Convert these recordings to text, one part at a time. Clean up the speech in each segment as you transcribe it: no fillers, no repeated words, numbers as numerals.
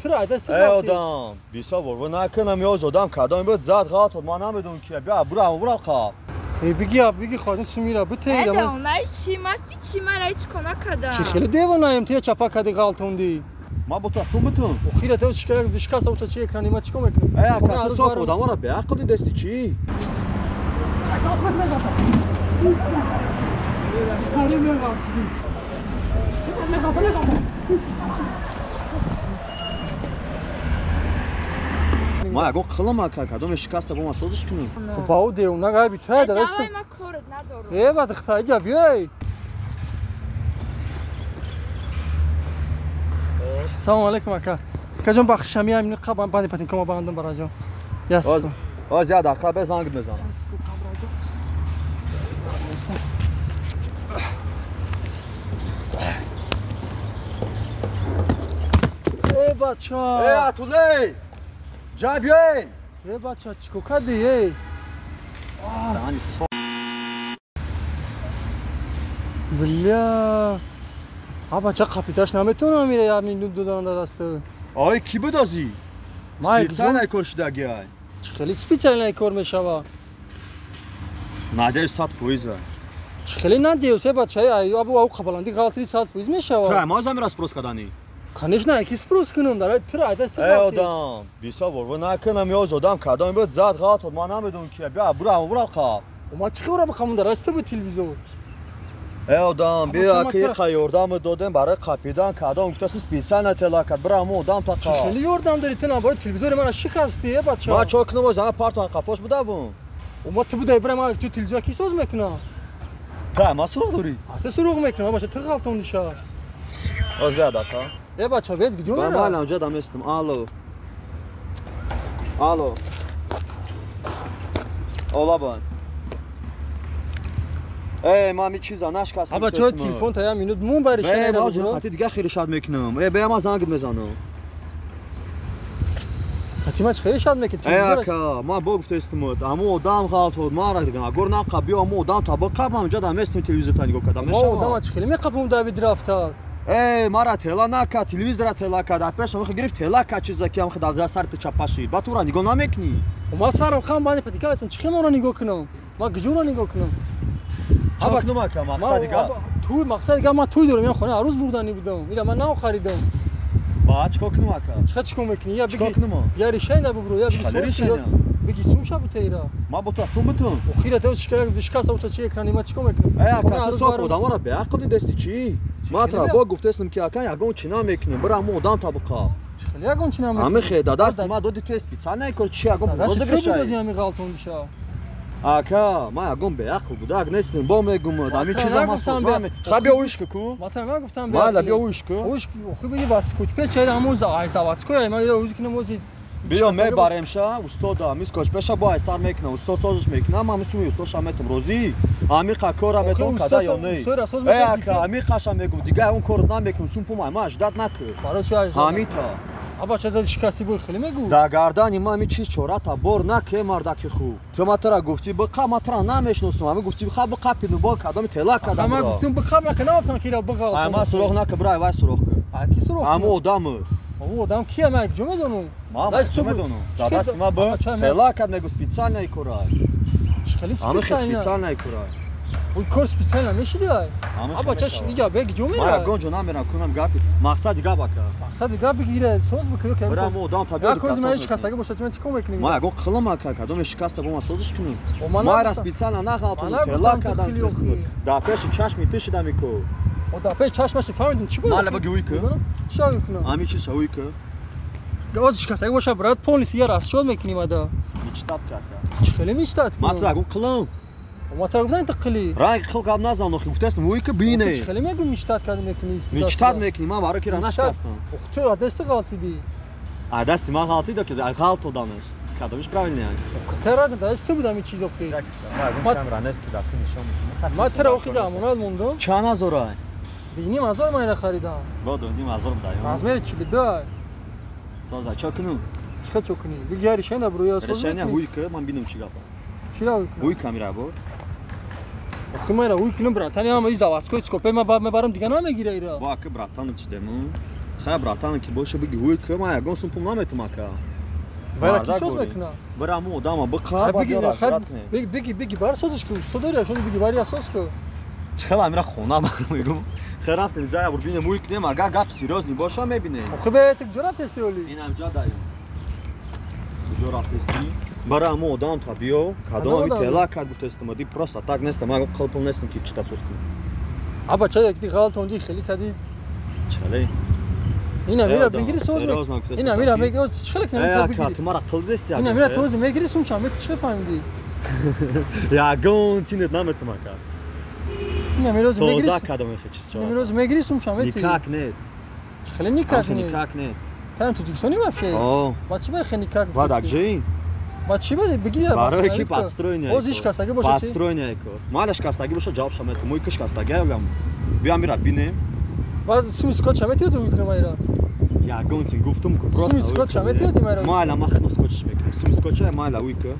Тура айдаст. Эй одам, биса ворво накунам ёз одам кадом буд зад ғалт ман намедонам ки бия бура бура қаб. Эй биги биги хоҷа сумира бутейда. Эй девонаи чи масти чи мара ҳеч кона када. Чи хеле девонаем тира чапа кади ғалтонди. Ман бо ту сум бутун. Охира ту шикаста ута чи экрани ма чико мекунам? Эй ака ту соф одамора беақл дидасти чи? Ма ягон қилам ака кадоме шикаста бо ман созиш кунем. Ту ба ӯ девона гайби тай дараст. Давай ма корат надорам. Э ба духта иҷа биёй. Салом алейкум ака. Акаҷон бахшишам я мин қабан банди патинкома бандам бараҷон. Яс. Оз я дақиқа бе занг мезанам. Э бача. Э атулей. Ҷа биёй. Э бача чико кади эй? Дани со. Бля. А бача қапиташ наметонам мира я мин ду дорам дар даст. Ой ки будозӣ? Специально кор шудаги ай. Чи хеле специально кор мешава? Надеюсь 100%. Чи хеле надеюсь, э бача, ай абу ау қабаланди ғалтри 100% мешава. Ту ма замира спрос кадани? Конечно, яки спрос кунам, дар тура айдаст. Эй одам, биса ворво накунам ёз одам кадом буд зад ғалт ман намедонам ки бия бура бура қаб. Ма чи бура бақам дар даст бу телевизор. Эй одам, бия ки қа ёрдам додем барои қапидан кадом гуфтаст специально тела кад бура мо одам та қаб. Хеле ёрдам дори ту набар телевизори мана шикасти э бача. Ма чо кунам оз ама партон қафош будавум. Ма ту будай бура ма ту телевизор ки соз мекунам? Та ма суроғ дорӣ? Ту суроғ мекунам бача, ту ғалтон диша. Оз бия дақа. Э бача, вез гиҷо мера? Ба ман ҷа даместам. Алло. Алло. Олабан. Эй, ман ми чиза нашкастам. Аба чо телефон та я минут мун бари шена. Э, ман хати дига хиришад мекунам. Э, бе ман занг мезанам. Хати ман хиришад мекунам. Э, ака, ман бо гуфтаистам, аму одам ғалт ман ра диган. Агар нақаб биё аму одам та бақаб ман ҷа даместам телевизор та нигоҳ кардам. Ма одам чи хеле меқапум Давид рафта. Эй, мара тела нака, телевизора тела кад, апеш ман гирифт тела ка чиза ки ам дар сар ту чапашид. Ба тура нигоҳ намекунӣ. Ма сарам хам бани патика асан чи хеле нигоҳ кунам? Ма гиҷора нигоҳ кунам? Чо кунам ака, мақсади гап? Туй мақсади гап ман туй дорам, я хона арӯз бурдани будам. Ила ман нав харидам. Ба чико кунам ака? Чиқа чико мекунӣ? Я биги. Чико кунам? Я решение бубру, я биги. Биги сум ша бутейра. Ма бо ту сум бутун. Охира ту шикаста ута чи экрани ма чико мекунам? Эй ака, ту соф одамора беақл дидасти чи? Ма тура бо гуфтаистам ки ака ягон чи намекунем, бура мо одам та биқаб. Чи хеле ягон чи намекунем? Ами хе дадасти ма доди ту специально кор чи ягон розыгрыш ай. Ами ғалтон диша. Ака, ман ягон беақл будак нестем, бо мегум, ами чиза ман созмам. Ха биё уиш ку? Ма тара нагуфтам беақл. Мала биё уиш ку? Уиш охи биги бас кучпе чайра ҳамон ай заводской ай ман ё уз кунам ози. Биё мебаремша, устода, ами скотчпеша бо ай сар мекунам, усто созиш мекунам, ами суми устоша метам розӣ. Ами қа кора метон када ё не? Эй ака, ами қаша мегум, дига он корот намекунам, сум пум ай ман ждат накун. Барои чи ай? Ҳамита. Аба ча зади шикасти бой хеле мегу? Да гардани ма ами чиз чората бор наке мардаки хуб. Ту ма тура гуфтӣ биқа, ма тура намешносам. Ами гуфтӣ ха биқа пину бо кадоми тела кадам. Ма гуфтум биқа, ма нагуфтам ки ира биға. Ай ма суроғ нака, бура ай вай суроғ кун. Ай ки суроғ? Аму одаму. О одам кия ман ҷо медонам? Ма ҷо медонам. Да дасти ма бо тела кад мегу специально кора. Чи хеле специально? Специально кора. Ой кор специально мешиди ай? Аба чаш иҷа бег ҷо мера? Ма ягон ҷо намерам кунам гапи. Мақсади гап ака. Мақсади гап бигире, соз бикунӣ ки. Бура мо одам табиат. Як кози ман шикастага бошад, ман чикор мекунем? Ма ягон қилам ака, кадоме шикаста бо ман созиш кунем. Ма ра специально нағалтон тела кадам. Да пеши чашми ту шидами ку. О да пеш чашмаш фаҳмидим чӣ буд? Мала баги уй ку. Чӣ уй кунам? Ами чи ша уй ку? Оз шикастага бошад, брат, полностью я расчёт мекунем ада. Мечтат чака. Чӣ хеле мечтат кунам? Ма ту ягон қилам. Ма ту гуфтан ту қили. Ранг қил гап назан, охи гуфтастам уй ку бине. Чӣ хеле мегум мечтат кардем мекунӣ истидат. Мечтат мекунӣ, ман барои ки ра нашкастам. Ох ту аз дасти ғалтидӣ. А дасти ман ғалтидо ки ғалт доданаш. Кадомиш правильный ай? Какая разница, дасти ту будам ин чиз охи. Ма камера нест ки дар ту нишон медиҳам. Ма тура охи замонат мондам. Чанд ҳазор ай? 2,5 ҳазор ман ина харидам. Бо 2,5 ҳазор будай. Размери 42. Соза чо кунам? Чӣ чо кунӣ? Биги я решение бро я соз. Решение ҳуй ки ман бинам чӣ гапа. Чӣ ра ҳуй кунам? Ҳуй камера бо. Охи ман ра ҳуй кунам братани ҳама ин заводской скопе ман баъд мебарам дига намегира ира. Бо ака братан чӣ дему? Хай братан ки боша биги ҳуй ки ман ягон сум пул наметум ака. Бара ки соз мекуна? Бара аму одама биқа баъд разврат кунем. Биги биги биги бар созиш ки усто дори, ашон биги бари асос ку. Чӣ хел амира хона барам мегум. Хай рафтем ҷа я бинем ҳуй кунем, агар гап серьёзный боша мебинем. Охи бе тик ҷо рафтести оли? Инам ҷа даем. Куҷо рафтести? Бара аму одам та биё, кадом ами тела кад гуфтестам, ди просто так нестам, ман қил пул нестам ки чита соз кунам. Аба ча як ди ғалтонди хеле кади. Чале? Ина мира бигири соз мек. Ина мира меги оз чӣ хеле кунам та бигири. Ту мара қил дести ага. Ина мира ту оз мегири сум шам, ту чӣ фаҳмиди? Ягон тинет наметум ака. Ина мира оз мегири. Тоза кадом хе чиз шо. Ина мира оз мегири сум шам, Никак нет. Чӣ хеле никак нет. Никак нет. Там Тоҷикистони вообще? О. Ба чӣ ба хе никак? Ба дакҷи? Ба чӣ ба бигири? Барои ки подстроение. Оз ишкастагӣ боша чӣ? Подстроение кор. Мала шикастагӣ боша ҷавоб шам метум. Муй кишкастагӣ ягам. Биям мира бинем. Баъд суми скотч шам метиёзи уй кунам айра? Ягон чин гуфтум ку просто. Суми скотч шам метиёзи майра? Майла ма худам скотчш мекунам. Суми скотч майла уй ку.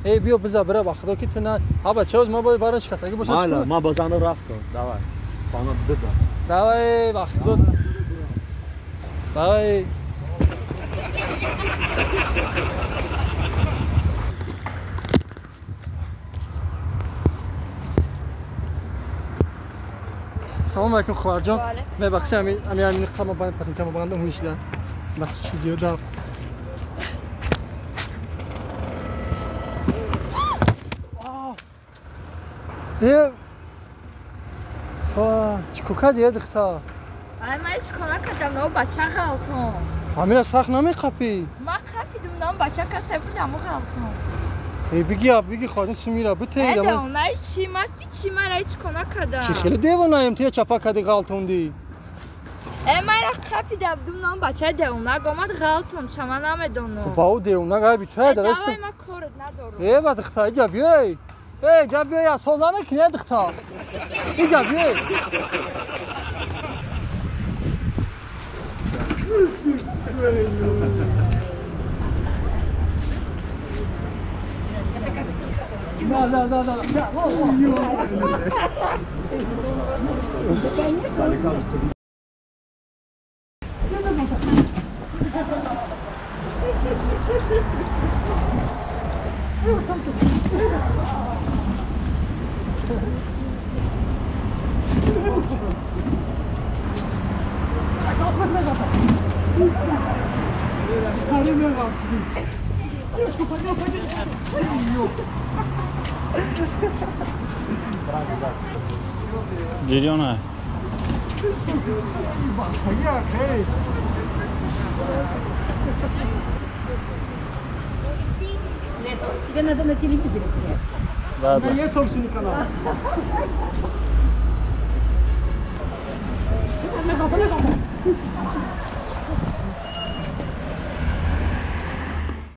Эй биё биза бира ба худо ки ту на. Ҳаба чӣ оз ма бояд барам шикастагӣ боша чӣ? Майла ма ба зану рафтам. Давай. Хона дида. Давай ба худо. Давай. Салом алейкум хоҳарҷон. Мебахши ами ами қама банд патинкама бандам ҳушида. Бахши зиёда. Е фа чӣ кади е духта? Ай ман ҳеҷ кор накардам, но бача ғалтон. Амира сахт намеқапӣ? Ман қапидум, но бача касе будам ғалтон. Эй биги биги хоҳарҷон сумира битеида. Девонаи чӣ масти чӣ мара ҳеҷ кор накардам. Чӣ хеле девонаем ту чапа кади ғалтонди? Э мара қапида будум, но бача девонак омад ғалтон, ча ман намедонам. Ба ӯ девонак ай битай дараст. Давай ман корат надорам. Э ба духта иҷа биёй. Эй иҷа биёй асоз намекунӣ духта. Иҷа биёй. Да, да, да, да. Ҷирёна. Тебе надо на телевизоре снять. Да, да. У меня есть собственный канал.